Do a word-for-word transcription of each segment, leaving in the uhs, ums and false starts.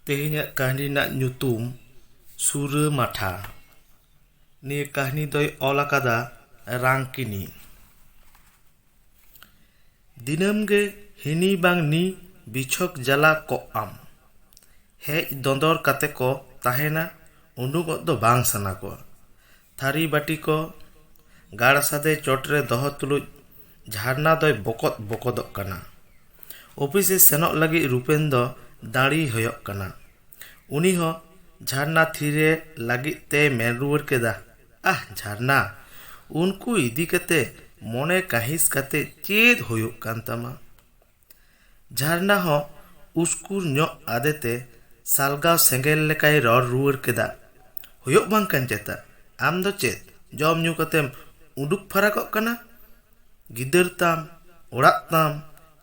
ᱛᱮᱦᱮᱧᱟᱜ ᱠᱟᱹᱦᱱᱤ ᱨᱮᱱᱟᱜ ᱧᱩᱛᱩᱢ ᱥᱩᱨᱟᱹ ᱢᱟᱴᱷᱟ᱾ ᱱᱤᱭᱟᱹ ᱠᱟᱹᱦᱱᱤ ᱫᱚᱭ ᱚᱞ ᱟᱠᱟᱫᱟ ᱨᱟᱝᱠᱤᱱᱤ᱾ ᱫᱤᱱᱟᱹᱢ ᱜᱮ ᱦᱤᱱᱤ ᱵᱟᱝ ᱱᱤ ᱵᱤᱪᱷᱚᱠ ᱡᱟᱞᱟ ᱠᱚᱜ ᱟᱢ᱾ ᱦᱮᱡ ᱫᱚᱸᱫᱚᱨ ᱠᱟᱛᱮ ᱠᱚ ᱛᱟᱦᱮᱱᱟ, ᱩᱰᱩᱠᱚᱜ ᱫᱚ ᱵᱟᱝ ᱥᱟᱱᱟ ᱠᱚᱣᱟ᱾ ᱛᱷᱟᱹᱨᱤ ᱵᱟᱹᱴᱤ ᱠᱚ ᱜᱟᱲ ᱥᱟᱫᱮ ᱪᱚᱴ ᱨᱮ ᱫᱚᱦᱚ ᱛᱩᱞᱩᱡ ᱡᱷᱟᱨᱱᱟ ᱫᱚᱭ ᱵᱚᱠᱚᱫ ᱵᱚᱠᱚᱫᱚᱜ ᱠᱟᱱᱟ᱾ ᱚᱯᱷᱤᱥ ᱮ ᱥᱮᱱᱚᱜ ᱞᱟᱹᱜᱤᱫ ᱨᱩᱯᱮᱱ ᱫᱚ ᱫᱟᱲᱤ ᱦᱚᱭᱚᱜ ᱠᱟᱱᱟ᱾ ᱩᱱᱤ ᱦᱚᱸ ᱡᱷᱟᱨᱱᱟ ᱛᱷᱤᱨᱮ ᱞᱟᱹᱜᱤᱫ ᱛᱮ ᱢᱮᱱ ᱨᱩᱣᱟᱹᱲ ᱠᱮᱫᱟ, "ᱟᱦ ᱡᱷᱟᱨᱱᱟ, ᱩᱱᱠᱩ ᱤᱫᱤ ᱠᱟᱛᱮ ᱢᱚᱱᱮ ᱠᱟᱹᱦᱤᱥ ᱠᱟᱛᱮ ᱪᱮᱫ ᱦᱩᱭᱩᱜ ᱠᱟᱱ ᱛᱟᱢᱟ?" ᱡᱷᱟᱨᱱᱟ ᱦᱚᱸ ᱩᱥᱠᱩᱨ ᱧᱚᱜ ᱟᱫᱮᱛᱮ ᱥᱟᱞᱜᱟᱣ ᱥᱮᱸᱜᱮᱞ ᱞᱮᱠᱟᱭ ᱨᱚᱲ ᱨᱩᱣᱟᱹᱲ ᱠᱮᱫᱟ, "ᱦᱩᱭᱩᱜ ᱵᱟᱝ ᱠᱟᱱ ᱪᱮᱛᱟ? ᱟᱢ ᱫᱚ ᱪᱮᱫ ᱡᱚᱢ ᱧᱩ ᱠᱟᱛᱮᱢ ᱩᱰᱩᱠ ᱯᱷᱟᱨᱟᱠᱚᱜ ᱠᱟᱱᱟ? ᱜᱤᱫᱟᱹᱨ ᱛᱟᱢ, ᱚᱲᱟᱜ ᱛᱟᱢ,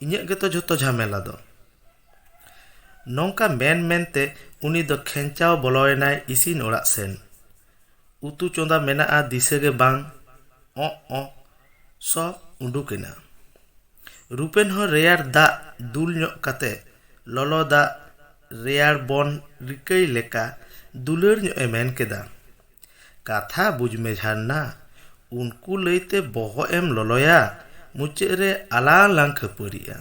ᱤᱧᱟᱹᱜ ᱜᱮᱛᱚ ᱡᱷᱚᱛᱚ ᱡᱷᱟᱢᱮᱞᱟ ᱫᱚ᱾" ᱱᱚᱝᱠᱟ ᱢᱮᱱ ᱢᱮᱱᱛᱮ ᱩᱱᱤ ᱫᱚ ᱠᱷᱮᱧᱪᱟᱣ ᱵᱚᱞᱚᱭᱮᱱᱟᱭ ᱤᱥᱤᱱ ᱚᱲᱟᱜ ᱥᱮᱱ᱾ ᱩᱛᱩ ᱪᱚᱸᱫᱟ ᱢᱮᱱᱟᱜᱼᱟ ᱫᱤᱥᱟᱹ ᱜᱮ ᱵᱟᱝ, ᱚᱸᱜ ᱚᱸᱜ ᱥᱚ ᱩᱰᱩᱠ ᱮᱱᱟ᱾ ᱨᱩᱯᱮᱱ ᱦᱚᱸ ᱨᱮᱭᱟᱲ ᱫᱟᱜ ᱫᱩᱞ ᱧᱚᱜ ᱠᱟᱛᱮ ᱞᱚᱞᱚ ᱫᱟᱜ ᱨᱮᱭᱟᱲ ᱵᱚᱱ ᱨᱤᱠᱟᱹᱭ ᱞᱮᱠᱟ ᱫᱩᱞᱟᱹᱲ ᱧᱚᱜ ᱮ ᱢᱮᱱ ᱠᱮᱫᱟ, "ᱠᱟᱛᱷᱟ ᱵᱩᱡᱽ ᱢᱮ ᱡᱷᱟᱨᱱᱟ, ᱩᱱᱠᱩ ᱞᱟᱹᱭᱛᱮ ᱵᱚᱦᱚᱜ ᱮᱢ ᱞᱚᱞᱚᱭᱟ, ᱢᱩᱪᱟᱹᱫ ᱨᱮ ᱟᱞᱟᱝ ᱞᱟᱝ ᱠᱷᱟᱹᱯᱟᱹᱨᱤᱜᱼᱟ᱾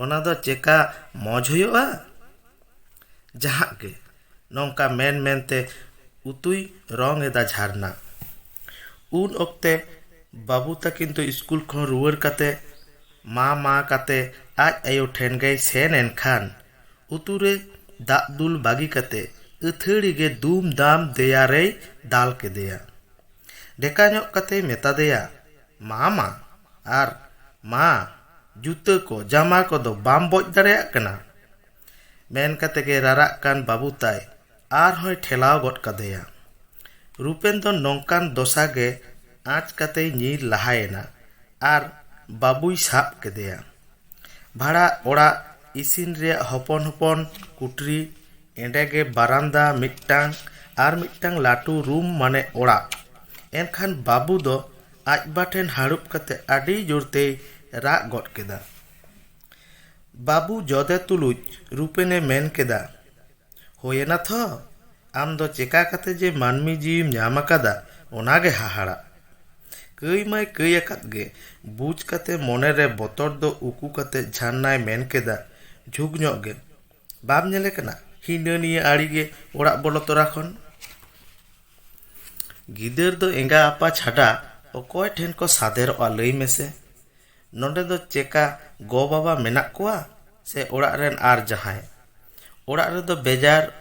ᱚᱱᱟ ᱫᱚ ᱪᱮᱠᱟ ᱢᱚᱡᱽ ᱦᱩᱭᱩᱜᱼᱟ?" ᱡᱟᱦᱟᱸ ᱜᱮ ᱱᱚᱝᱠᱟ ᱢᱮᱱ ᱢᱮᱱᱛᱮ ᱩᱛᱩᱭ ᱨᱚᱝ ᱮᱫᱟ ᱡᱷᱟᱨᱱᱟ᱾ ᱩᱱ ᱚᱠᱛᱮ ᱵᱟᱹᱵᱩ ᱛᱟᱹᱠᱤᱱ ᱫᱚ ᱥᱠᱩᱞ ᱠᱷᱚᱱ ᱨᱩᱣᱟᱹᱲ ᱠᱟᱛᱮ ᱢᱟ ᱢᱟ ᱠᱟᱛᱮ ᱟᱡ ᱟᱭᱳ ᱴᱷᱮᱱ ᱜᱮᱭ ᱥᱮᱱ ᱮᱱ ᱠᱷᱟᱱ, ᱩᱛᱩ ᱨᱮ ᱫᱟᱜ ᱫᱩᱞ ᱵᱟᱹᱜᱤ ᱠᱟᱛᱮ ᱟᱹᱛᱷᱟᱹᱲᱤ ᱜᱮ ᱫᱩᱢ ᱫᱟᱢ ᱫᱮᱭᱟ ᱨᱮᱭ ᱫᱟᱞ ᱠᱮᱫᱮᱭᱟ᱾ ᱰᱷᱮᱠᱟ ᱧᱚᱜ ᱠᱟᱛᱮᱭ ᱢᱮᱛᱟ ᱫᱮᱭᱟ, "ᱢᱟ ᱢᱟ, ᱟᱨ ᱢᱟ, ᱡᱩᱛᱟᱹ ᱠᱚ ᱡᱟᱢᱟ ᱠᱚᱫᱚ ᱵᱟᱢ ᱵᱚᱡ ᱫᱟᱲᱮᱭᱟᱜ ᱠᱟᱱᱟ?" ᱢᱮᱱ ᱠᱟᱛᱮ ᱜᱮ ᱨᱟᱨᱟᱜ ᱠᱟᱱ ᱵᱟᱹᱵᱩ ᱛᱟᱭ ᱟᱨᱦᱚᱸᱭ ᱴᱷᱮᱞᱟᱣ ᱜᱚᱫ ᱠᱟᱫᱮᱭᱟ᱾ ᱨᱩᱯᱮᱱ ᱫᱚ ᱱᱚᱝᱠᱟᱱ ᱫᱚᱥᱟ ᱜᱮ ᱟᱸᱪ ᱠᱟᱛᱮᱭ ᱧᱤᱨ ᱞᱟᱦᱟᱭᱮᱱᱟ ᱟᱨ ᱵᱟᱹᱵᱩᱭ ᱥᱟᱵ ᱠᱮᱫᱮᱭᱟ᱾ ᱵᱷᱟᱲᱟ ᱚᱲᱟᱜ, ᱤᱥᱤᱱ ᱨᱮᱭᱟᱜ ᱦᱚᱯᱚᱱ ᱦᱚᱯᱚᱱ ᱠᱩᱴᱨᱤ, ᱮᱸᱰᱮᱜᱮ ᱵᱟᱨᱟᱱᱫᱟ ᱢᱤᱫᱴᱟᱝ ᱟᱨ ᱢᱤᱫᱴᱟᱝ ᱞᱟᱹᱴᱩ ᱨᱩᱢ ᱢᱟᱱᱮ ᱚᱲᱟᱜ᱾ ᱮᱱᱠᱷᱟᱱ ᱵᱟᱹᱵᱩ ᱫᱚ ᱟᱡ ᱵᱟ ᱴᱷᱮᱱ ᱦᱟᱹᱲᱩᱵ ᱠᱟᱛᱮ ᱟᱹᱰᱤ ᱡᱳᱨ ᱛᱮᱭ ᱨᱟᱜ ᱜᱚᱫ ᱠᱮᱫᱟ᱾ ᱵᱟᱹᱵᱩ ᱡᱚᱫᱮ ᱛᱩᱞᱩᱡ ᱨᱩᱯᱮᱱᱮ ᱢᱮᱱ ᱠᱮᱫᱟ, ᱦᱩᱭᱮᱱᱟ ᱛᱷᱚ, ᱟᱢ ᱫᱚ ᱪᱮᱠᱟ ᱠᱟᱛᱮ ᱡᱮ ᱢᱟᱹᱱᱢᱤ ᱡᱤᱣᱤᱢ ᱧᱟᱢ ᱟᱠᱟᱫᱟ, ᱚᱱᱟ ᱜᱮ ᱦᱟᱦᱟᱲᱟᱜ᱾ ᱠᱟᱹᱭ ᱢᱟᱭ ᱠᱟᱹᱭ ᱟᱠᱟᱫ ᱜᱮ, ᱵᱩᱡᱽ ᱠᱟᱛᱮ ᱢᱚᱱᱮ ᱨᱮ ᱵᱚᱛᱚᱨ ᱫᱚ ᱩᱠᱩ ᱠᱟᱛᱮ ᱡᱷᱟᱨᱱᱟᱭ ᱢᱮᱱ ᱠᱮᱫᱟ, ᱡᱷᱩᱠ ᱧᱚᱜ ᱜᱮ, ᱵᱟᱢ ᱧᱮᱞᱮ ᱠᱟᱱᱟ? ᱦᱤᱱᱟᱹ ᱱᱤᱭᱟᱹ ᱟᱲᱮ ᱜᱮ ᱚᱲᱟᱜ ᱵᱚᱞᱚ ᱛᱚᱨᱟ ᱠᱷᱚᱱ᱾ ᱜᱤᱫᱟᱹᱨ ᱫᱚ ᱮᱸᱜᱟ ᱟᱯᱟ ᱪᱷᱟᱰᱟ ᱚᱠᱚᱭ ᱴᱷᱮᱱ ᱠᱚ ᱥᱟᱫᱮᱨᱚᱜᱼᱟ, ᱞᱟᱹᱭ ᱢᱮᱥᱮ? ᱱᱚᱰᱮ ᱫᱚ ᱪᱮᱠᱟ ᱜᱚ ᱵᱟᱵᱟ ᱢᱮᱱᱟᱜ ᱠᱚᱣᱟ ᱥᱮ ᱚᱲᱟᱜ ᱨᱮᱱ ᱟᱨ ᱡᱟᱦᱟᱸᱭ? ᱚᱲᱟᱜ ᱨᱮᱫᱚ ᱵᱮᱡᱟᱨ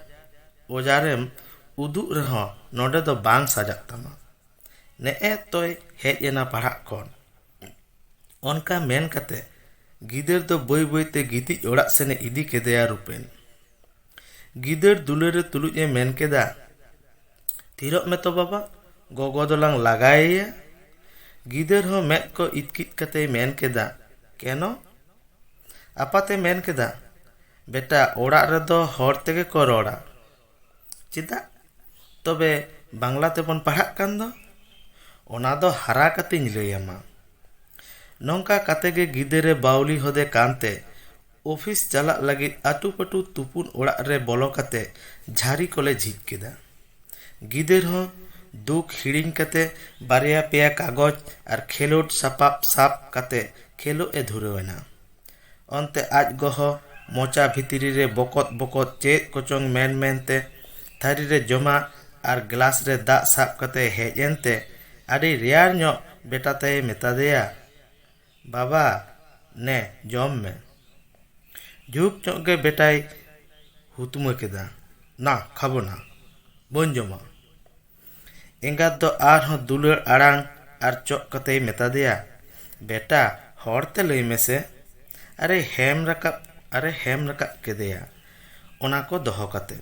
ᱚᱡᱟᱨᱮᱢ ᱩᱫᱩᱜ ᱨᱮᱦᱚᱸ ᱱᱚᱰᱮ ᱫᱚ ᱵᱟᱝ ᱥᱟᱡᱟᱜ ᱛᱟᱢᱟ᱾ ᱱᱮᱜᱼᱮ ᱛᱚᱭ ᱦᱮᱡ ᱮᱱᱟ ᱯᱟᱲᱦᱟᱜ ᱠᱷᱚᱱ᱾ ᱚᱱᱠᱟ ᱢᱮᱱ ᱠᱟᱛᱮ ᱜᱤᱫᱟᱹᱨ ᱫᱚ ᱵᱟᱹᱭ ᱵᱟᱹᱭ ᱛᱮ ᱜᱤᱛᱤᱡ ᱚᱲᱟᱜ ᱥᱮᱱᱮ ᱤᱫᱤ ᱠᱮᱫᱮᱭᱟ ᱨᱩᱯᱮᱱ᱾ ᱜᱤᱫᱟᱹᱨ ᱫᱩᱞᱟᱹᱲ ᱨᱮ ᱛᱩᱞᱩᱡ ᱮ ᱢᱮᱱ ᱠᱮᱫᱟ, "ᱛᱷᱤᱨᱚᱜ ᱢᱮ ᱛᱚ ᱵᱟᱵᱟ, ᱜᱚᱜᱚ ᱫᱚᱞᱟᱝ ᱞᱟᱜᱟᱭᱮᱭᱟ᱾" ᱜᱤᱫᱟᱹᱨ ᱦᱚᱸ ᱢᱮᱫ ᱠᱚ ᱤᱛᱠᱤᱛ ᱠᱟᱛᱮᱭ ᱢᱮᱱ ᱠᱮᱫᱟ, "ᱠᱮᱱᱚ?" ᱟᱯᱟᱛᱮ ᱢᱮᱱ ᱠᱮᱫᱟ, "ᱵᱮᱴᱟ, ᱚᱲᱟᱜ ᱨᱮᱫᱚ ᱦᱚᱲ ᱛᱮᱜᱮ ᱠᱚ ᱨᱚᱲᱟ᱾ ᱪᱮᱫᱟᱜ ᱛᱚᱵᱮ ᱵᱟᱝᱞᱟ ᱛᱮᱵᱚᱱ ᱯᱟᱲᱦᱟᱜ ᱠᱟᱱ ᱫᱚ? ᱚᱱᱟ ᱫᱚ ᱦᱟᱨᱟ ᱠᱟᱛᱮᱧ ᱞᱟᱹᱭ ᱟᱢᱟ᱾" ᱱᱚᱝᱠᱟ ᱠᱟᱛᱮ ᱜᱮ ᱜᱤᱫᱟᱹᱨᱮ ᱵᱟᱣᱞᱤ ᱦᱚᱫᱮ ᱠᱟᱱᱛᱮ ᱚᱯᱷᱤᱥ ᱪᱟᱞᱟᱜ ᱞᱟᱹᱜᱤᱫ ᱟᱹᱴᱩ ᱯᱟᱹᱴᱩ ᱛᱩᱯᱩᱱ ᱚᱲᱟᱜ ᱨᱮ ᱵᱚᱞᱚ ᱠᱟᱛᱮ ᱡᱷᱟᱹᱨᱤ ᱠᱚᱞᱮ ᱡᱷᱤᱡ ᱠᱮᱫᱟ᱾ ᱜᱤᱫᱟᱹᱨ ᱦᱚᱸ ᱫᱩᱠ ᱦᱤᱲᱤᱧ ᱠᱟᱛᱮ ᱵᱟᱨᱭᱟ ᱯᱮᱭᱟ ᱠᱟᱜᱚᱡᱽ ᱟᱨ ᱠᱷᱮᱞᱳᱰ ᱥᱟᱯᱟᱵ ᱥᱟᱵ ᱠᱟᱛᱮ ᱠᱷᱮᱞᱳᱜ ᱮ ᱫᱷᱩᱨᱟᱹᱣ ᱮᱱᱟ᱾ ᱚᱱᱛᱮ ᱟᱡ ᱜᱚ ᱦᱚᱸ ᱢᱚᱪᱟ ᱵᱷᱤᱛᱨᱤ ᱨᱮ ᱵᱚᱠᱚᱛ ᱵᱚᱠᱚᱛ ᱪᱮᱫ ᱠᱚᱪᱚᱝ ᱢᱮᱱ ᱢᱮᱱᱛᱮ ᱛᱷᱟᱹᱨᱤ ᱨᱮ ᱡᱚᱢᱟᱜ ᱟᱨ ᱜᱞᱟᱥ ᱨᱮ ᱫᱟᱜ ᱥᱟᱵ ᱠᱟᱛᱮ ᱦᱮᱡ ᱮᱱᱛᱮ ᱟᱹᱰᱤ ᱨᱮᱭᱟᱲ ᱧᱚᱜ ᱵᱮᱴᱟ ᱛᱮᱭ ᱢᱮᱛᱟᱫᱮᱭᱟ, "ᱵᱟᱵᱟ, ᱱᱮ ᱡᱚᱢ ᱢᱮ᱾" ᱡᱷᱩᱠ ᱧᱚᱜ ᱜᱮ ᱵᱮᱴᱟᱭ ᱦᱩᱛᱢᱟᱹ ᱠᱮᱫᱟ, "ᱱᱟ, ᱠᱷᱟᱵᱚ ᱱᱟ, ᱵᱟᱹᱧ ᱡᱚᱢᱟ᱾" ᱮᱸᱜᱟᱛ ᱫᱚ ᱟᱨᱦᱚᱸ ᱫᱩᱞᱟᱹᱲ ᱟᱲᱟᱝ ᱟᱨ ᱪᱚᱜ ᱠᱟᱛᱮᱭ ᱢᱮᱛᱟᱫᱮᱭᱟ, "ᱵᱮᱴᱟ, ᱦᱚᱲ ᱛᱮ ᱞᱟᱹᱭ ᱢᱮᱥᱮ᱾" ᱟᱨᱮ ᱦᱮᱢ ᱨᱟᱠᱟᱵ, ᱟᱨᱮ ᱦᱮᱢ ᱨᱟᱠᱟᱵ ᱠᱮᱫᱮᱭᱟ᱾ ᱚᱱᱟ ᱠᱚ ᱫᱚᱦᱚ ᱠᱟᱛᱮ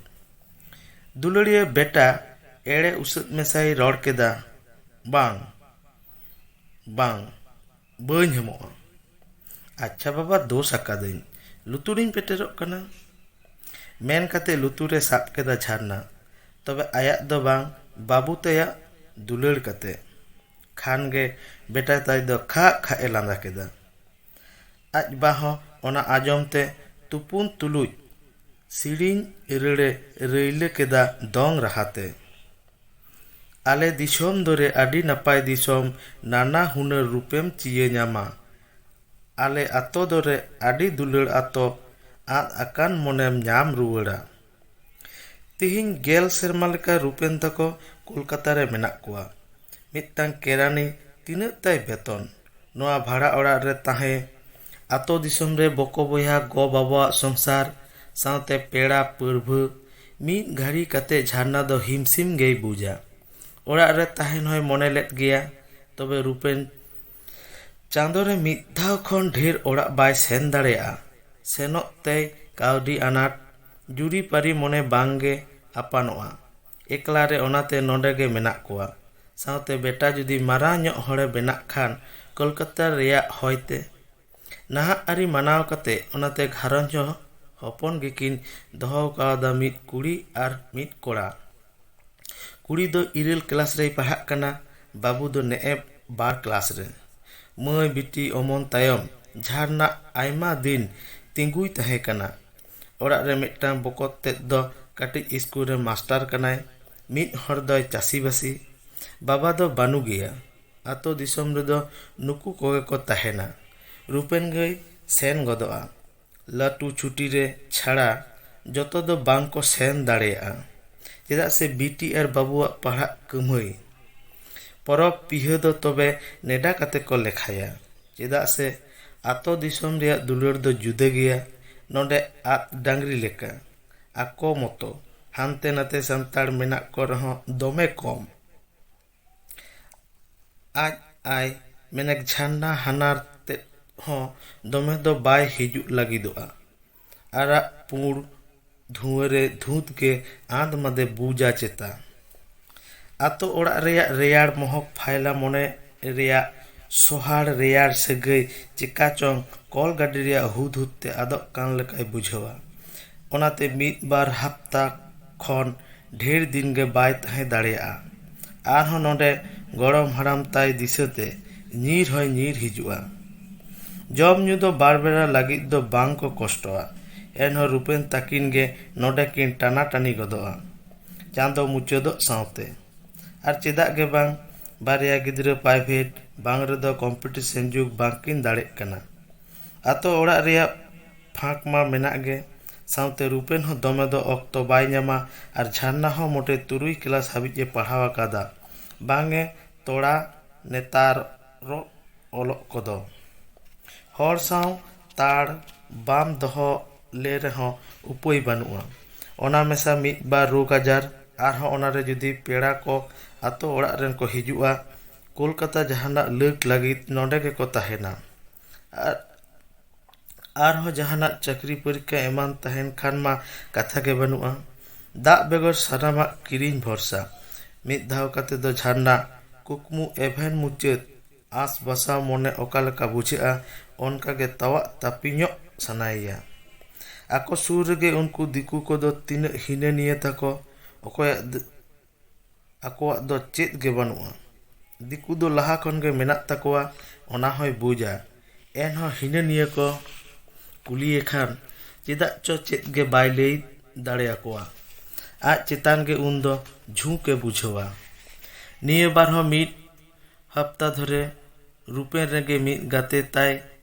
ᱫᱩᱞᱟᱹᱲᱤᱭᱟᱹ ᱵᱮᱴᱟ ᱮᱲᱮ ᱩᱥᱟᱹᱫ ᱢᱮᱥᱟᱭ ᱨᱚᱲ ᱠᱮᱫᱟ, "ᱵᱟᱝ, ᱵᱟᱝ, ᱵᱟᱹᱧ ᱦᱮᱢᱚᱜᱼᱟ᱾" "ᱟᱪᱪᱷᱟ ᱵᱟᱵᱟ, ᱫᱳᱥ ᱟᱠᱟᱫᱟᱹᱧ, ᱞᱩᱛᱩᱨᱤᱧ ᱯᱮᱴᱮᱨᱚᱜ ᱠᱟᱱᱟ," ᱢᱮᱱ ᱠᱟᱛᱮ ᱞᱩᱛᱩᱨᱮ ᱥᱟᱵ ᱠᱮᱫᱟ ᱡᱷᱟᱨᱱᱟ, ᱛᱚᱵᱮ ᱟᱭᱟᱜ ᱫᱚ ᱵᱟᱝ, ᱵᱟᱹᱵᱩ ᱛᱮᱭᱟᱜ ᱫᱩᱞᱟᱹᱲ ᱠᱟᱛᱮ᱾ ᱠᱷᱟᱱ ᱜᱮ ᱵᱮᱴᱟ ᱛᱟᱭ ᱫᱚ ᱠᱷᱟᱜ ᱠᱷᱟᱜ ᱮ ᱞᱟᱸᱫᱟ ᱠᱮᱫᱟ᱾ ᱟᱡ ᱵᱟ ᱦᱚᱸ ᱚᱱᱟ ᱟᱸᱡᱚᱢ ᱛᱮ ᱛᱩᱯᱩᱱ ᱛᱩᱞᱩᱡ ᱥᱤᱲᱤᱧ ᱨᱟᱹᱲᱮ ᱨᱟᱹᱭᱞᱟᱹ ᱠᱮᱫᱟ ᱫᱚᱝ ᱨᱟᱦᱟᱛᱮ᱾ ᱟᱞᱮ ᱫᱤᱥᱚᱢ ᱫᱚᱨᱮ ᱟᱹᱰᱤ ᱱᱟᱯᱟᱭ ᱫᱤᱥᱚᱢ, ᱱᱟᱱᱟ ᱦᱩᱱᱟᱹᱨ ᱨᱩᱯᱮᱢ ᱪᱤᱭᱟᱹ ᱧᱟᱢᱟ᱾ ᱟᱞᱮ ᱟᱛᱳ ᱫᱚᱨᱮ ᱟᱹᱰᱤ ᱫᱩᱞᱟᱹᱲ ᱟᱛᱳ, ᱟᱫ ᱟᱠᱟᱱ ᱢᱚᱱᱮᱢ ᱧᱟᱢ ᱨᱩᱣᱟᱹᱲᱟ᱾ ᱛᱤᱦᱤᱧ ᱜᱮᱞ ᱥᱮᱨᱢᱟ ᱞᱮᱠᱟ ᱨᱩᱯᱮᱱ ᱛᱟᱠᱚ ᱠᱳᱞᱠᱟᱛᱟ ᱨᱮ ᱢᱮᱱᱟᱜ ᱠᱚᱣᱟ᱾ ᱢᱤᱫᱴᱟᱝ ᱠᱮᱨᱟᱱᱤ ᱛᱤᱱᱟᱹᱜ ᱛᱟᱭ ᱵᱮᱛᱚᱱ? ᱱᱚᱣᱟ ᱵᱷᱟᱲᱟ ᱚᱲᱟᱜ ᱨᱮ ᱛᱟᱦᱮᱸ, ᱟᱛᱳ ᱫᱤᱥᱚᱢ ᱨᱮ ᱵᱚᱠᱚ ᱵᱚᱭᱦᱟ ᱜᱚ ᱵᱟᱵᱟᱣᱟᱜ ᱥᱚᱝᱥᱟᱨ, ᱥᱟᱶᱛᱮ ᱯᱮᱲᱟ ᱯᱟᱹᱨᱵᱷᱟᱹ, ᱢᱤᱫ ᱜᱷᱟᱹᱲᱤ ᱠᱟᱛᱮ ᱡᱷᱟᱨᱱᱟ ᱫᱚ ᱦᱤᱢᱥᱤᱢ ᱜᱮᱭ ᱵᱩᱡᱟ᱾ ᱚᱲᱟᱜ ᱨᱮ ᱛᱟᱦᱮᱱ ᱦᱚᱸᱭ ᱢᱚᱱᱮ ᱞᱮᱫ ᱜᱮᱭᱟ, ᱛᱚᱵᱮ ᱨᱩᱯᱮᱱ ᱪᱟᱸᱫᱚ ᱨᱮ ᱢᱤᱫ ᱫᱷᱟᱣ ᱠᱷᱚᱱ ᱰᱷᱮᱨ ᱚᱲᱟᱜ ᱵᱟᱭ ᱥᱮᱱ ᱫᱟᱲᱮᱭᱟᱜᱼᱟ᱾ ᱥᱮᱱᱚᱜ ᱛᱮᱭ ᱠᱟᱹᱣᱰᱤ ᱟᱱᱟᱴ, ᱡᱩᱨᱤᱯᱟᱹᱨᱤ ᱢᱚᱱᱮ ᱵᱟᱝ ᱜᱮ ᱟᱯᱟᱱᱚᱜᱼᱟ᱾ ᱮᱠᱞᱟ ᱨᱮ ᱚᱱᱟᱛᱮ ᱱᱚᱰᱮ ᱜᱮ ᱢᱮᱱᱟᱜ ᱠᱚᱣᱟ᱾ ᱥᱟᱶᱛᱮ ᱵᱮᱴᱟ ᱡᱩᱫᱤ ᱢᱟᱨᱟᱝ ᱧᱚᱜ ᱦᱚᱲᱮ ᱵᱮᱱᱟᱜ ᱠᱷᱟᱱ ᱠᱳᱞᱠᱟᱛᱟ ᱨᱮᱭᱟᱜ ᱦᱚᱭᱛᱮ ᱱᱟᱦᱟᱜ ᱟᱹᱨᱤ ᱢᱟᱱᱟᱣ ᱠᱟᱛᱮ ᱚᱱᱟᱛᱮ ᱜᱷᱟᱨᱚᱸᱡᱽ ᱦᱚᱸ ᱦᱚᱯᱚᱱ ᱜᱮᱠᱤᱱ ᱫᱚᱦᱚ ᱠᱟᱣᱫᱟ, ᱢᱤᱫ ᱠᱩᱲᱤ ᱟᱨ ᱢᱤᱫ ᱠᱚᱲᱟ᱾ ᱠᱩᱲᱤ ᱫᱚ ᱤᱨᱟᱹᱞ ᱠᱞᱟᱥ ᱨᱮᱭ ᱯᱟᱲᱦᱟᱜ ᱠᱟᱱᱟ, ᱵᱟᱹᱵᱩ ᱫᱚ ᱱᱮᱜᱼᱮ ᱵᱟᱨ ᱠᱞᱟᱥ ᱨᱮ᱾ ᱢᱟᱹᱭ ᱵᱤᱴᱤ ᱚᱢᱚᱱ ᱛᱟᱭᱚᱢ ᱡᱷᱟᱨᱱᱟ ᱟᱭᱢᱟ ᱫᱤᱱ ᱛᱤᱸᱜᱩᱭ ᱛᱟᱦᱮᱸ ᱠᱟᱱᱟ᱾ ᱚᱲᱟᱜ ᱨᱮ ᱢᱤᱫᱴᱟᱝ ᱵᱚᱠᱚᱛ ᱛᱮᱫ ᱫᱚ ᱠᱟᱹᱴᱤᱡ ᱥᱠᱩᱞ ᱨᱮ ᱢᱟᱥᱴᱟᱨ ᱠᱟᱱᱟᱭ, ᱢᱤᱫ ᱦᱚᱲ ᱫᱚᱭ ᱪᱟᱹᱥᱤᱵᱟᱹᱥᱤ, ᱵᱟᱵᱟ ᱫᱚ ᱵᱟᱹᱱᱩ ᱜᱮᱭᱟ᱾ ᱟᱛᱳ ᱫᱤᱥᱚᱢ ᱨᱮᱫᱚ ᱱᱩᱠᱩ ᱠᱚᱜᱮ ᱠᱚ ᱛᱟᱦᱮᱱᱟ᱾ ᱨᱩᱯᱮᱱ ᱜᱟᱹᱭ ᱥᱮᱱ ᱜᱚᱫᱚᱜᱼᱟ᱾ ᱞᱟᱹᱴᱩ ᱪᱷᱩᱴᱤ ᱨᱮ ᱪᱷᱟᱲᱟ ᱡᱚᱛᱚ ᱫᱚ ᱵᱟᱝ ᱠᱚ ᱥᱮᱱ ᱫᱟᱲᱮᱭᱟᱜᱼᱟ, ᱪᱮᱫᱟᱜ ᱥᱮ ᱵᱤᱴᱤ ᱟᱨ ᱵᱟᱹᱵᱩᱣᱟᱜ ᱯᱟᱲᱦᱟᱜ ᱠᱟᱹᱢᱦᱟᱹᱭ᱾ ᱯᱚᱨᱚᱵᱽ ᱯᱤᱦᱟᱹ ᱫᱚ ᱛᱚᱵᱮ ᱱᱮᱰᱟ ᱠᱟᱛᱮ ᱠᱚ ᱞᱮᱠᱷᱟᱭᱟ, ᱪᱮᱫᱟᱜ ᱥᱮ ᱟᱛᱳ ᱫᱤᱥᱚᱢ ᱨᱮᱭᱟᱜ ᱫᱩᱞᱟᱹᱲ ᱫᱚ ᱡᱩᱫᱟᱹ ᱜᱮᱭᱟ᱾ ᱱᱚᱰᱮ ᱟᱫ ᱰᱟᱝᱨᱤ ᱞᱮᱠᱟ ᱟᱠᱚ ᱢᱚᱛᱚ ᱦᱟᱱᱛᱮ ᱱᱟᱛᱮ ᱥᱟᱱᱛᱟᱲ ᱢᱮᱱᱟᱜ ᱠᱚ ᱨᱮᱦᱚᱸ ᱫᱚᱢᱮ ᱠᱚᱢ᱾ ᱟᱡ ᱟᱭ ᱢᱮᱱᱮᱠ ᱡᱷᱟᱨᱱᱟ ᱦᱟᱱᱟᱨ ᱛᱮᱫ ᱦᱚᱸ ᱫᱚᱢᱮ ᱫᱚ ᱵᱟᱭ ᱦᱤᱡᱩᱜ ᱞᱟᱹᱜᱤᱫᱚᱜᱼᱟ᱾ ᱟᱨᱟᱜ ᱯᱩᱸᱲ ᱫᱷᱩᱣᱟᱹ ᱨᱮ ᱫᱷᱩᱸᱛ ᱜᱮ ᱟᱸᱫ ᱢᱟᱫᱮ ᱵᱩᱡᱟ ᱪᱮᱛᱟ᱾ ᱟᱛᱳ ᱚᱲᱟᱜ ᱨᱮᱭᱟᱜ ᱨᱮᱭᱟᱲ ᱢᱚᱦᱚᱠ ᱯᱷᱟᱭᱞᱟ ᱢᱚᱱᱮ ᱨᱮᱭᱟᱜ ᱥᱚᱦᱟᱲ ᱨᱮᱭᱟᱲ ᱥᱟᱹᱜᱟᱹᱭ ᱪᱮᱠᱟ ᱪᱚᱝ ᱠᱚᱞ ᱜᱟᱹᱰᱤ ᱨᱮᱭᱟᱜ ᱦᱩᱫ ᱦᱩᱫ ᱛᱮ ᱟᱫᱚᱜ ᱠᱟᱱ ᱞᱮᱠᱟᱭ ᱵᱩᱡᱷᱟᱹᱣᱟ᱾ ᱚᱱᱟᱛᱮ ᱢᱤᱫ ᱵᱟᱨ ᱦᱟᱯᱛᱟ ᱠᱷᱚᱱ ᱰᱷᱮᱨ ᱫᱤᱱ ᱜᱮ ᱵᱟᱭ ᱛᱟᱦᱮᱸ ᱫᱟᱲᱮᱭᱟᱜᱼᱟ᱾ ᱟᱨᱦᱚᱸ ᱱᱚᱰᱮ ᱜᱚᱲᱚᱢ ᱦᱟᱲᱟᱢ ᱛᱟᱭ ᱫᱤᱥᱟᱹᱛᱮ ᱧᱤᱨ ᱦᱚᱸᱭ ᱧᱤᱨ ᱦᱤᱡᱩᱜᱼᱟ᱾ ᱡᱚᱢ ᱧᱩ ᱫᱚ ᱵᱟᱨ ᱵᱮᱲᱟ ᱞᱟᱹᱜᱤᱫ ᱫᱚ ᱵᱟᱝ ᱠᱚ ᱠᱚᱥᱴᱚᱜᱼᱟ᱾ ᱮᱱᱦᱚᱸ ᱨᱩᱯᱮᱱ ᱛᱟᱹᱠᱤᱱ ᱜᱮ ᱱᱚᱰᱮ ᱠᱤᱱ ᱴᱟᱱᱟᱴᱟᱹᱱᱤ ᱜᱚᱫᱚᱜᱼᱟ᱾ ᱪᱟᱸᱫᱚ ᱢᱩᱪᱟᱹᱫᱚᱜ ᱥᱟᱶᱛᱮ᱾ ᱟᱨ ᱪᱮᱫᱟᱜ ᱜᱮ ᱵᱟᱝ, ᱵᱟᱨᱭᱟ ᱜᱤᱫᱽᱨᱟᱹ ᱯᱨᱟᱭᱵᱷᱮᱴ ᱵᱟᱝ ᱨᱮᱫᱚ ᱠᱚᱢᱯᱤᱴᱤᱥᱚᱱ ᱡᱩᱜᱽ ᱵᱟᱝᱠᱤᱱ ᱫᱟᱲᱮᱜ ᱠᱟᱱᱟ᱾ ᱟᱛᱳ ᱚᱲᱟᱜ ᱨᱮᱭᱟᱜ ᱯᱷᱟᱸᱠ ᱢᱟ ᱢᱮᱱᱟᱜ ᱜᱮ, ᱥᱟᱶᱛᱮ ᱨᱩᱯᱮᱱ ᱦᱚᱸ ᱫᱚᱢᱮ ᱫᱚ ᱚᱠᱛᱚ ᱵᱟᱭ ᱧᱟᱢᱟ᱾ ᱟᱨ ᱡᱷᱟᱨᱱᱟ ᱦᱚᱸ ᱢᱚᱴᱮ ᱛᱩᱨᱩᱭ ᱠᱞᱟᱥ ᱦᱟᱹᱵᱤᱡ ᱮ ᱯᱟᱲᱦᱟᱣ ᱟᱠᱟᱫᱟ᱾ ᱵᱟᱝ ᱮ ᱛᱚᱲᱟ ᱱᱮᱛᱟᱨᱚᱜ ᱚᱞᱚᱜ ᱠᱚᱫᱚ᱾ ᱦᱚᱲ ᱥᱟᱶ ᱛᱟᱲ ᱵᱟᱢ ᱫᱚᱦᱚ ᱞᱮ ᱨᱮᱦᱚᱸ ᱩᱯᱟᱹᱭ ᱵᱟᱹᱱᱩᱜᱼᱟ᱾ ᱚᱱᱟ ᱢᱮᱥᱟ ᱢᱤᱫ ᱵᱟᱨ ᱨᱳᱜᱽ ᱟᱡᱟᱨ, ᱟᱨᱦᱚᱸ ᱚᱱᱟᱨᱮ ᱡᱩᱫᱤ ᱯᱮᱲᱟ ᱠᱚ ᱟᱛᱳ ᱚᱲᱟᱜ ᱨᱮᱱ ᱠᱚ ᱦᱤᱡᱩᱜᱼᱟ, ᱠᱳᱞᱠᱟᱛᱟ ᱡᱟᱦᱟᱱᱟᱜ ᱞᱟᱹᱠ ᱞᱟᱹᱜᱤᱫ ᱱᱚᱰᱮ ᱜᱮᱠᱚ ᱛᱟᱦᱮᱱᱟ᱾ ᱟᱨ ᱟᱨᱦᱚᱸ ᱡᱟᱦᱟᱱᱟᱜ ᱪᱟᱹᱠᱨᱤ ᱯᱚᱨᱤᱠᱠᱷᱟ ᱮᱢᱟᱱ ᱛᱟᱦᱮᱱ ᱠᱷᱟᱱ ᱢᱟ ᱠᱟᱛᱷᱟ ᱜᱮ ᱵᱟᱹᱱᱩᱜᱼᱟ᱾ ᱫᱟᱜ ᱵᱮᱜᱚᱨ ᱥᱟᱱᱟᱢᱟᱜ ᱠᱤᱨᱤᱧ ᱵᱷᱚᱨᱥᱟ᱾ ᱢᱤᱫ ᱫᱷᱟᱣ ᱠᱟᱛᱮ ᱫᱚ ᱡᱷᱟᱨᱱᱟ ᱠᱩᱠᱢᱩ ᱮᱵᱷᱮᱱ ᱢᱩᱪᱟᱹᱫ ᱟᱸᱥ ᱵᱟᱥᱟ ᱢᱚᱱᱮ ᱚᱠᱟ ᱞᱮᱠᱟ ᱵᱩᱡᱷᱟᱹᱜᱼᱟ, ᱚᱱᱠᱟ ᱜᱮ ᱛᱟᱣᱟᱜ ᱛᱟᱹᱯᱤᱧᱚᱜ ᱥᱟᱱᱟᱭᱮᱭᱟ᱾ ᱟᱠᱚ ᱥᱩᱨ ᱨᱮᱜᱮ ᱩᱱᱠᱩ ᱫᱤᱠᱩ ᱠᱚᱫᱚ ᱛᱤᱱᱟᱹᱜ ᱦᱤᱱᱟᱹ ᱱᱤᱭᱟᱹ ᱛᱟᱠᱚ, ᱚᱠᱚᱭᱟᱜ ᱫ-, ᱟᱠᱚᱣᱟᱜ ᱫᱚ ᱪᱮᱫ ᱜᱮ ᱵᱟᱹᱱᱩᱜᱼᱟ᱾ ᱫᱤᱠᱩ ᱫᱚ ᱞᱟᱦᱟ ᱠᱷᱚᱱ ᱜᱮ ᱢᱮᱱᱟᱜ ᱛᱟᱠᱚᱣᱟ, ᱚᱱᱟ ᱦᱚᱸᱭ ᱵᱩᱡᱟ᱾ ᱮᱱᱦᱚᱸ ᱦᱤᱱᱟᱹ ᱱᱤᱭᱟᱹ ᱠᱚ ᱠᱩᱞᱤᱭᱮ ᱠᱷᱟᱱ ᱪᱮᱫᱟᱜ ᱪᱚ ᱪᱮᱫ ᱜᱮ ᱵᱟᱭ ᱞᱟᱹᱭ ᱫᱟᱲᱮᱭᱟᱠᱚᱣᱟ᱾ ᱟᱡ ᱪᱮᱛᱟᱱ ᱜᱮ ᱩᱱᱫᱚ ᱡᱷᱩᱸᱠ ᱮ ᱵᱩᱡᱷᱟᱹᱣᱟ᱾ ᱱᱤᱭᱟᱹ ᱵᱟᱨ ᱦᱚᱸ ᱢᱤᱫ ᱦᱟᱯᱛᱟ ᱫᱷᱚᱨᱮ ᱨᱩᱯᱮᱱ ᱨᱮᱸᱜᱮ ᱢᱤᱫ ᱜᱟᱛᱮ ᱛᱟᱭ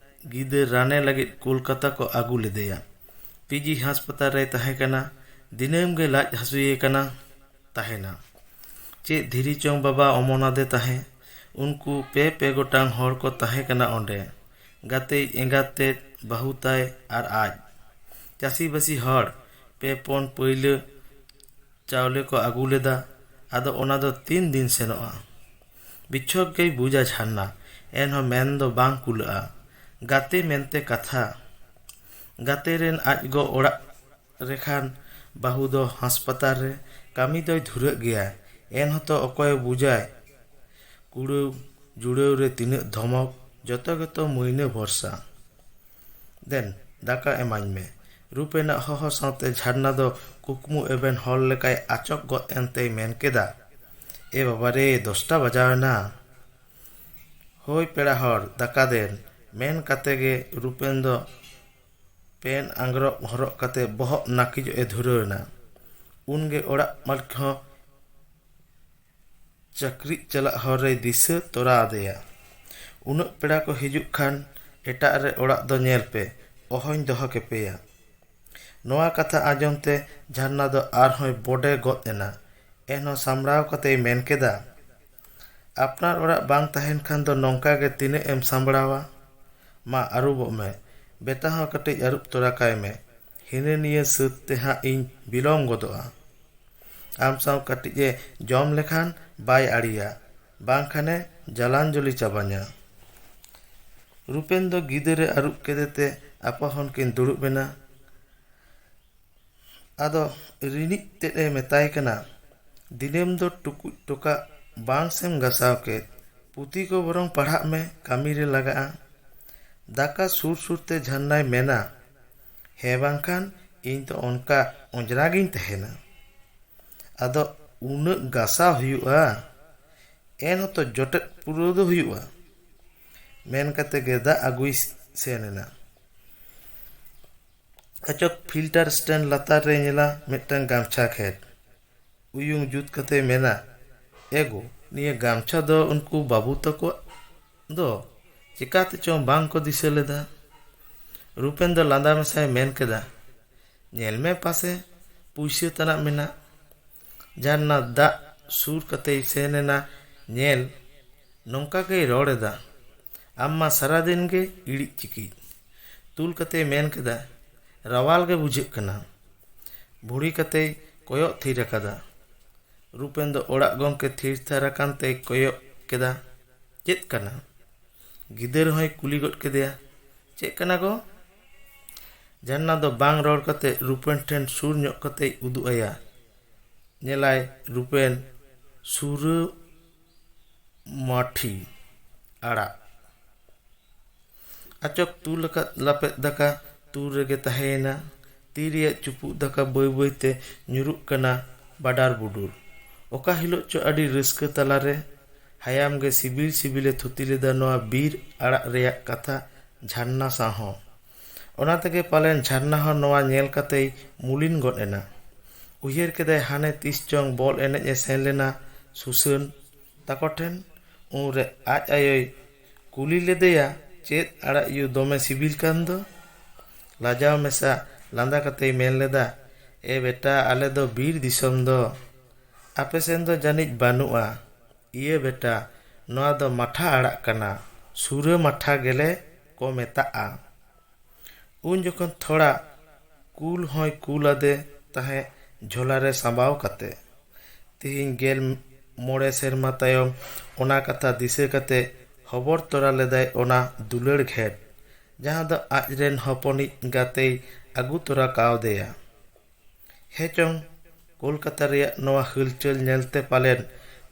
ᱜᱤᱫᱟᱹᱨ ᱨᱟᱱᱮ ᱞᱟᱹᱜᱤᱫ ᱠᱳᱞᱠᱟᱛᱟ ᱠᱚ ᱟᱹᱜᱩ ᱞᱮᱫᱮᱭᱟ᱾ ᱯᱤᱡᱤ ᱦᱟᱥᱯᱟᱛᱟᱞ ᱨᱮᱭ ᱛᱟᱦᱮᱸ ᱠᱟᱱᱟ᱾ ᱫᱤᱱᱟᱹᱢ ᱜᱮ ᱞᱟᱡ ᱦᱟᱹᱥᱩᱭᱮ ᱠᱟᱱᱟ ᱛᱟᱦᱮᱱᱟ᱾ ᱪᱮᱫ ᱫᱷᱤᱨᱤ ᱪᱚᱝ ᱵᱟᱵᱟ ᱚᱢᱚᱱᱟᱫᱮ ᱛᱟᱦᱮᱸ᱾ ᱩᱱᱠᱩ ᱯᱮ ᱯᱮ ᱜᱚᱴᱟᱝ ᱦᱚᱲ ᱠᱚ ᱛᱟᱦᱮᱸ ᱠᱟᱱᱟ ᱚᱸᱰᱮ, ᱜᱟᱛᱮ, ᱮᱸᱜᱟᱛ ᱛᱮᱫ, ᱵᱟᱹᱦᱩ ᱛᱟᱭ ᱟᱨ ᱟᱡ᱾ ᱪᱟᱹᱥᱤᱵᱟᱹᱥᱤ ᱦᱚᱲ᱾ ᱯᱮ ᱯᱚᱱ ᱯᱟᱹᱭᱞᱟᱹ ᱪᱟᱣᱞᱮ ᱠᱚ ᱟᱹᱜᱩ ᱞᱮᱫᱟ᱾ ᱟᱫᱚ ᱚᱱᱟ ᱫᱚ ᱛᱤᱱ ᱫᱤᱱ ᱥᱮᱱᱚᱜᱼᱟ? ᱵᱤᱪᱷᱚᱠ ᱜᱮᱭ ᱵᱩᱡᱟ ᱡᱷᱟᱨᱱᱟ, ᱮᱱᱦᱚᱸ ᱢᱮᱱ ᱫᱚ ᱵᱟᱝ ᱠᱩᱞᱟᱹᱜᱼᱟ᱾ ᱜᱟᱛᱮ ᱢᱮᱱᱛᱮ ᱠᱟᱛᱷᱟ᱾ ᱜᱟᱛᱮ ᱨᱮᱱ ᱟᱡ ᱜᱚ ᱚᱲᱟᱜ ᱨᱮᱠᱷᱟᱱ ᱵᱟᱹᱦᱩ ᱫᱚ ᱦᱟᱥᱯᱟᱛᱟᱞ ᱨᱮ ᱠᱟᱹᱢᱤ ᱫᱚᱭ ᱫᱷᱩᱨᱟᱹᱜ ᱜᱮᱭᱟ᱾ ᱮᱱᱦᱚᱸᱛᱚ ᱚᱠᱚᱭᱮ ᱵᱩᱡᱟᱭ ᱠᱩᱲᱟᱹᱣ ᱡᱩᱲᱟᱹᱣ ᱨᱮ ᱛᱤᱱᱟᱹᱜ ᱫᱷᱚᱢᱚᱠ, ᱡᱚᱛᱚ ᱜᱮᱛᱚ ᱢᱟᱹᱭᱱᱟᱹ ᱵᱷᱚᱨᱥᱟ᱾ ᱫᱮᱱ, ᱫᱟᱠᱟ ᱮᱢᱟᱹᱧ ᱢᱮ᱾ ᱨᱩᱯᱮᱱᱟᱜ ᱦᱚᱦᱚ ᱥᱟᱶᱛᱮ ᱡᱷᱟᱨᱱᱟ ᱫᱚ ᱠᱩᱠᱢᱩ ᱮᱵᱷᱮᱱ ᱦᱚᱲ ᱞᱮᱠᱟᱭ ᱟᱪᱚᱠ ᱜᱚᱫ ᱮᱱᱛᱮᱭ ᱢᱮᱱ ᱠᱮᱫᱟ, "ᱮ ᱵᱟᱵᱟ ᱨᱮ, ᱫᱚᱥᱴᱟ ᱵᱟᱡᱟᱣ ᱮᱱᱟ᱾ ᱦᱳᱭ ᱯᱮᱲᱟ ᱦᱚᱲ, ᱫᱟᱠᱟ ᱫᱮᱱ", ᱢᱮᱱ ᱠᱟᱛᱮ ᱜᱮ ᱨᱩᱯᱮᱱ ᱫᱚ ᱯᱮᱱ ᱟᱝᱜᱽᱨᱚᱵ ᱦᱚᱨᱚᱜ ᱠᱟᱛᱮ ᱵᱚᱦᱚᱜ ᱱᱟᱹᱠᱤᱡᱚᱜ ᱮ ᱫᱷᱩᱨᱟᱹᱣ ᱮᱱᱟ᱾ ᱩᱱᱜᱮ ᱚᱲᱟᱜ ᱢᱟᱹᱞᱤᱠ ᱦᱚᱸ ᱪᱟᱹᱠᱨᱤ ᱪᱟᱞᱟᱜ ᱦᱚᱨ ᱨᱮᱭ ᱫᱤᱥᱟᱹ ᱛᱚᱨᱟ ᱟᱫᱮᱭᱟ᱾ ᱩᱱᱟᱹᱜ ᱯᱮᱲᱟ ᱠᱚ ᱦᱤᱡᱩᱜ ᱠᱷᱟᱱ ᱮᱴᱟᱜ ᱨᱮ ᱚᱲᱟᱜ ᱫᱚ ᱧᱮᱞ ᱯᱮ, ᱚᱦᱚᱧ ᱫᱚᱦᱚ ᱠᱮᱯᱮᱭᱟ᱾ ᱱᱚᱣᱟ ᱠᱟᱛᱷᱟ ᱟᱸᱡᱚᱢ ᱛᱮ ᱡᱷᱟᱨᱱᱟ ᱫᱚ ᱟᱨᱦᱚᱸᱭ ᱵᱚᱰᱮ ᱜᱚᱫ ᱮᱱᱟ᱾ ᱮᱱᱦᱚᱸ ᱥᱟᱢᱵᱲᱟᱣ ᱠᱟᱛᱮᱭ ᱢᱮᱱ ᱠᱮᱫᱟ, "ᱟᱯᱱᱟᱨ ᱚᱲᱟᱜ ᱵᱟᱝ ᱛᱟᱦᱮᱱ ᱠᱷᱟᱱ ᱫᱚ ᱱᱚᱝᱠᱟ ᱜᱮ ᱛᱤᱱᱟᱹᱜ ᱮᱢ ᱥᱟᱢᱵᱲᱟᱣᱟ? ᱢᱟ ᱟᱹᱨᱩᱵᱚᱜ ᱢᱮ, ᱵᱮᱛᱟ ᱦᱚᱸ ᱠᱟᱹᱴᱤᱡ ᱟᱹᱨᱩᱵ ᱛᱚᱨᱟ ᱠᱟᱭ ᱢᱮ, ᱦᱤᱱᱟᱹ ᱱᱤᱭᱟᱹ ᱥᱟᱹᱛ ᱛᱮ ᱦᱟᱸᱜ ᱤᱧ ᱵᱤᱞᱚᱢ ᱜᱚᱫᱚᱜᱼᱟ᱾ ᱟᱢ ᱥᱟᱶ ᱠᱟᱹᱴᱤᱡ ᱮ ᱡᱚᱢ ᱞᱮᱠᱷᱟᱱ ᱵᱟᱭ ᱟᱲᱤᱭᱟ, ᱵᱟᱝ ᱠᱷᱟᱱᱮ ᱡᱟᱞᱟᱱᱡᱚᱞᱤ ᱪᱟᱵᱟᱧᱟ᱾" ᱨᱩᱯᱮᱱ ᱫᱚ ᱜᱤᱫᱟᱹᱨᱮ ᱟᱹᱨᱩᱵ ᱠᱮᱫᱮ ᱛᱮ ᱟᱯᱟ ᱦᱚᱱ ᱠᱤᱱ ᱫᱩᱲᱩᱵ ᱮᱱᱟ᱾ ᱟᱫᱚ ᱨᱤᱱᱤᱡ ᱛᱮᱫ ᱮ ᱢᱮᱛᱟᱭ ᱠᱟᱱᱟ, "ᱫᱤᱱᱟᱹᱢ ᱫᱚ ᱴᱩᱠᱩᱡ ᱴᱚᱠᱟᱜ ᱵᱟᱝ ᱥᱮᱢ ᱜᱟᱥᱟᱣ ᱠᱮᱫ, ᱯᱩᱛᱷᱤ ᱠᱚ ᱵᱚᱨᱚᱝ ᱯᱟᱲᱦᱟᱜ ᱢᱮ, ᱠᱟᱹᱢᱤ ᱨᱮ ᱞᱟᱜᱟᱜᱼᱟ᱾" ᱫᱟᱠᱟ ᱥᱩᱨ ᱥᱩᱨ ᱛᱮ ᱡᱷᱟᱨᱱᱟᱭ ᱢᱮᱱᱟ, "ᱦᱮᱸ ᱵᱟᱝᱠᱷᱟᱱ ᱤᱧ ᱫᱚ ᱚᱱᱠᱟ ᱚᱸᱡᱽᱨᱟ ᱜᱤᱧ ᱛᱟᱦᱮᱱᱟ᱾ ᱟᱫᱚ ᱩᱱᱟᱹᱜ ᱜᱟᱥᱟᱣ ᱦᱩᱭᱩᱜᱼᱟ, ᱮᱱ ᱦᱚᱸᱛᱚ ᱡᱚᱴᱮᱫ ᱯᱩᱨᱟᱹᱣ ᱫᱚ ᱦᱩᱭᱩᱜᱼᱟ᱾" ᱢᱮᱱ ᱠᱟᱛᱮ ᱜᱮ ᱫᱟᱜ ᱟᱹᱜᱩᱭ ᱥᱮᱱ ᱮᱱᱟ᱾ ᱟᱪᱚᱠ ᱯᱷᱤᱞᱴᱟᱨ ᱥᱴᱮᱱᱰ ᱞᱟᱛᱟᱨ ᱨᱮ ᱧᱮᱞᱟ ᱢᱤᱫᱴᱟᱝ ᱜᱟᱢᱪᱷᱟ ᱠᱷᱮᱛ᱾ ᱩᱭᱩᱝ ᱡᱩᱛ ᱠᱟᱛᱮ ᱢᱮᱱᱟ, "ᱮ ᱜᱳ, ᱱᱤᱭᱟᱹ ᱜᱟᱢᱪᱷᱟ ᱫᱚ ᱩᱱᱠᱩ ᱵᱟᱹᱵᱩ ᱛᱟᱠᱚᱣᱟᱜ ᱫᱚ, ᱪᱮᱠᱟᱛᱮ ᱪᱚᱝ ᱵᱟᱝ ᱠᱚ ᱫᱤᱥᱟᱹ ᱞᱮᱫᱟ?" ᱨᱩᱯᱮᱱ ᱫᱚ ᱞᱟᱸᱫᱟ ᱢᱮᱥᱟᱭ ᱢᱮᱱ ᱠᱮᱫᱟ, "ᱧᱮᱞ ᱢᱮ ᱯᱟᱥᱮ ᱯᱩᱭᱥᱟᱹ ᱛᱟᱱᱟᱜ ᱢᱮᱱᱟᱜ?" ᱡᱷᱟᱨᱱᱟ ᱫᱟᱜ ᱥᱩᱨ ᱠᱟᱛᱮᱭ ᱥᱮᱱ ᱮᱱᱟ ᱧᱮᱞ᱾ ᱱᱚᱝᱠᱟ ᱜᱮᱭ ᱨᱚᱲ ᱮᱫᱟ, "ᱟᱢ ᱢᱟ ᱥᱟᱨᱟᱫᱤᱱ ᱜᱮ ᱤᱲᱤᱡ ᱪᱤᱠᱤᱡ᱾" ᱛᱩᱞ ᱠᱟᱛᱮᱭ ᱢᱮᱱ ᱠᱮᱫᱟ, "ᱨᱟᱣᱟᱞ ᱜᱮ ᱵᱩᱡᱷᱟᱹᱜ ᱠᱟᱱᱟ᱾" ᱵᱷᱩᱲᱤ ᱠᱟᱛᱮᱭ ᱠᱚᱭᱚᱜ ᱛᱷᱤᱨ ᱟᱠᱟᱫᱟ᱾ ᱨᱩᱯᱮᱱ ᱫᱚ ᱚᱲᱟᱜ ᱜᱚᱢᱠᱮ ᱛᱷᱤᱨ ᱛᱷᱟᱨ ᱟᱠᱟᱱ ᱛᱮᱭ ᱠᱚᱭᱚᱜ ᱠᱮᱫᱟ᱾ "ᱪᱮᱫ ᱠᱟᱱᱟ?" ᱜᱤᱫᱟᱹᱨ ᱦᱚᱸᱭ ᱠᱩᱞᱤ ᱜᱚᱫ ᱠᱮᱫᱮᱭᱟ, "ᱪᱮᱫ ᱠᱟᱱᱟ ᱜᱚ?" ᱡᱷᱟᱨᱱᱟ ᱫᱚ ᱵᱟᱝ ᱨᱚᱲ ᱠᱟᱛᱮ ᱨᱩᱯᱮᱱ ᱴᱷᱮᱱ ᱥᱩᱨ ᱧᱚᱜ ᱠᱟᱛᱮᱭ ᱩᱫᱩᱜ ᱟᱭᱟ᱾ ᱧᱮᱞᱟᱭ ᱨᱩᱯᱮᱱ ᱥᱩᱨᱟᱹ ᱢᱟᱹᱴᱷᱤ ᱟᱲᱟᱜ᱾ ᱟᱪᱚᱠ ᱛᱩᱞ ᱟᱠᱟᱫ ᱞᱟᱯᱮᱫ ᱫᱟᱠᱟ ᱛᱩᱞ ᱨᱮᱜᱮ ᱛᱟᱦᱮᱸᱭᱮᱱᱟ᱾ ᱛᱤ ᱨᱮᱭᱟᱜ ᱪᱩᱯᱩᱫ ᱫᱟᱠᱟ ᱵᱟᱹᱭ ᱵᱟᱹᱭ ᱛᱮ ᱧᱩᱨᱩᱜ ᱠᱟᱱᱟ ᱵᱟᱰᱟᱨ ᱵᱩᱰᱩᱨ᱾ ᱚᱠᱟ ᱦᱤᱞᱳᱜ ᱪᱚ ᱟᱹᱰᱤ ᱨᱟᱹᱥᱠᱟᱹ ᱛᱟᱞᱟᱨᱮ ᱦᱟᱭᱟᱢ ᱜᱮ ᱥᱤᱵᱤᱞ ᱥᱤᱵᱤᱞᱮ ᱛᱷᱩᱛᱤ ᱞᱮᱫᱟ ᱱᱚᱣᱟ ᱵᱤᱨ ᱟᱲᱟᱜ ᱨᱮᱭᱟᱜ ᱠᱟᱛᱷᱟ ᱡᱷᱟᱨᱱᱟ ᱥᱟᱶ ᱦᱚᱸ᱾ ᱚᱱᱟ ᱛᱮᱜᱮ ᱯᱟᱞᱮᱱ ᱡᱷᱟᱨᱱᱟ ᱦᱚᱸ ᱱᱚᱣᱟ ᱧᱮᱞ ᱠᱟᱛᱮᱭ ᱢᱩᱞᱤᱱ ᱜᱚᱫ ᱮᱱᱟ᱾ ᱩᱭᱦᱟᱹᱨ ᱠᱮᱫᱟᱭ ᱦᱟᱱᱮ ᱛᱤᱥ ᱪᱚᱝ ᱵᱚᱞ ᱮᱱᱮᱡ ᱮ ᱥᱮᱱ ᱞᱮᱱᱟ ᱥᱩᱥᱟᱹᱱ ᱛᱟᱠᱚ ᱴᱷᱮᱱ᱾ ᱩᱱᱨᱮ ᱟᱡ ᱟᱭᱳᱭ ᱠᱩᱞᱤ ᱞᱮᱫᱮᱭᱟ, "ᱪᱮᱫ ᱟᱲᱟᱜ ᱭᱩ ᱫᱚᱢᱮ ᱥᱤᱵᱤᱞ ᱠᱟᱱ ᱫᱚ?" ᱞᱟᱡᱟᱣ ᱢᱮᱥᱟ ᱞᱟᱸᱫᱟ ᱠᱟᱛᱮᱭ ᱢᱮᱱ ᱞᱮᱫᱟ, "ᱮ ᱵᱮᱴᱟ, ᱟᱞᱮ ᱫᱚ ᱵᱤᱨ ᱫᱤᱥᱚᱢ ᱫᱚ, ᱟᱯᱮ ᱥᱮᱱ ᱫᱚ ᱡᱟᱹᱱᱤᱡ ᱵᱟᱹᱱᱩᱜᱼᱟ᱾ ᱤᱭᱟᱹ ᱵᱮᱴᱟ, ᱱᱚᱣᱟ ᱫᱚ ᱢᱟᱴᱷᱟ ᱟᱲᱟᱜ ᱠᱟᱱᱟ, ᱥᱩᱨᱟᱹ ᱢᱟᱴᱷᱟ ᱜᱮᱞᱮ ᱠᱚ ᱢᱮᱛᱟᱜᱼᱟ᱾" ᱩᱱ ᱡᱚᱠᱷᱚᱱ ᱛᱷᱚᱲᱟ ᱠᱩᱞ ᱦᱚᱸᱭ ᱠᱩᱞ ᱟᱫᱮ ᱛᱟᱦᱮᱸᱫ ᱡᱷᱚᱞᱟ ᱨᱮ ᱥᱟᱸᱵᱟᱣ ᱠᱟᱛᱮ᱾ ᱛᱮᱦᱮᱧ ᱜᱮᱞ ᱢᱚᱬᱮ ᱥᱮᱨᱢᱟ ᱛᱟᱭᱚᱢ ᱚᱱᱟ ᱠᱟᱛᱷᱟ ᱫᱤᱥᱟᱹ ᱠᱟᱛᱮ ᱦᱚᱵᱚᱨ ᱛᱚᱨᱟ ᱞᱮᱫᱟᱭ ᱚᱱᱟ ᱫᱩᱞᱟᱹᱲ ᱜᱷᱮᱴ, ᱡᱟᱦᱟᱸ ᱫᱚ ᱟᱡᱨᱮᱱ ᱦᱚᱯᱚᱱᱤᱡ ᱜᱟᱛᱮᱭ ᱟᱹᱜᱩ ᱛᱚᱨᱟ ᱠᱟᱣᱫᱮᱭᱟ᱾ ᱦᱮᱸ ᱪᱚᱝ, ᱠᱳᱞᱠᱟᱛᱟ ᱨᱮᱭᱟᱜ ᱱᱚᱣᱟ ᱦᱤᱞᱪᱟᱹᱞ ᱧᱮᱞᱛᱮ ᱯᱟᱞᱮᱱ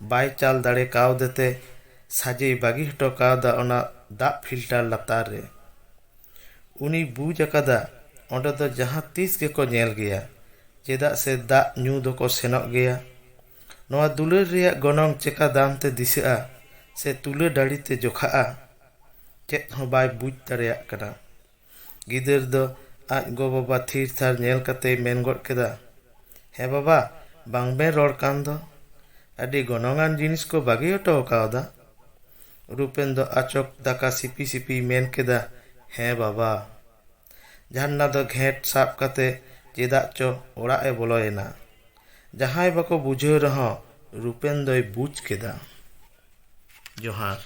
ᱵᱟᱭ ᱪᱟᱞ ᱫᱟᱲᱮ ᱠᱟᱣᱫᱮᱛᱮ ᱥᱟᱡᱮᱭ ᱵᱟᱹᱜᱤ ᱦᱚᱴᱚ ᱠᱟᱣᱫᱟ ᱚᱱᱟ ᱫᱟᱜ ᱯᱷᱤᱞᱴᱟᱨ ᱞᱟᱛᱟᱨ ᱨᱮ᱾ ᱩᱱᱤ ᱵᱩᱡᱽ ᱟᱠᱟᱫᱟ, ᱚᱸᱰᱮ ᱫᱚ ᱡᱟᱦᱟᱸ ᱛᱤᱥ ᱜᱮᱠᱚ ᱧᱮᱞ ᱜᱮᱭᱟ, ᱪᱮᱫᱟᱜ ᱥᱮ ᱫᱟᱜ ᱧᱩ ᱫᱚᱠᱚ ᱥᱮᱱᱚᱜ ᱜᱮᱭᱟ᱾ ᱱᱚᱣᱟ ᱫᱩᱞᱟᱹᱲ ᱨᱮᱭᱟᱜ ᱜᱚᱱᱚᱝ ᱪᱮᱠᱟ ᱫᱟᱢ ᱛᱮ ᱫᱤᱥᱟᱹᱜᱼᱟ ᱥᱮ ᱛᱩᱞᱟᱹ ᱰᱟᱹᱲᱤ ᱛᱮ ᱡᱚᱠᱷᱟᱜᱼᱟ, ᱪᱮᱫ ᱦᱚᱸ ᱵᱟᱭ ᱵᱩᱡᱽ ᱫᱟᱲᱮᱭᱟᱜ ᱠᱟᱱᱟ᱾ ᱜᱤᱫᱟᱹᱨ ᱫᱚ ᱟᱡ ᱜᱚ-ᱵᱟᱵᱟ ᱛᱷᱤᱨ ᱛᱷᱟᱨ ᱧᱮᱞ ᱠᱟᱛᱮᱭ ᱢᱮᱱ ᱜᱚᱫ ᱠᱮᱫᱟ, "ᱦᱮᱸ ᱵᱟᱵᱟ, ᱵᱟᱝ ᱵᱮᱱ ᱨᱚᱲ ᱠᱟᱱ ᱫᱚ? ᱟᱹᱰᱤ ᱜᱚᱱᱚᱝᱟᱱ ᱡᱤᱱᱤᱥ ᱠᱚ ᱵᱟᱹᱜᱤ ᱦᱚᱴᱚ ᱠᱟᱣᱫᱟ?" ᱨᱩᱯᱮᱱ ᱫᱚ ᱟᱪᱚᱠ ᱫᱟᱠᱟ ᱥᱤᱯᱤ ᱥᱤᱯᱤᱭ ᱢᱮᱱ ᱠᱮᱫᱟ, "ᱦᱮᱸ ᱵᱟᱵᱟ᱾" ᱡᱷᱟᱨᱱᱟ ᱫᱚ ᱜᱷᱮᱸᱴ ᱥᱟᱵ ᱠᱟᱛᱮ ᱪᱮᱫᱟᱜ ᱪᱚ ᱚᱲᱟᱜ ᱮ ᱵᱚᱞᱚᱭᱮᱱᱟ᱾ ᱡᱟᱦᱟᱸᱭ ᱵᱟᱠᱚ ᱵᱩᱡᱷᱟᱹᱣ ᱨᱮᱦᱚᱸ ᱨᱩᱯᱮᱱ ᱫᱚᱭ ᱵᱩᱡᱽ ᱠᱮᱫᱟ᱾ ᱡᱚᱦᱟᱨ᱾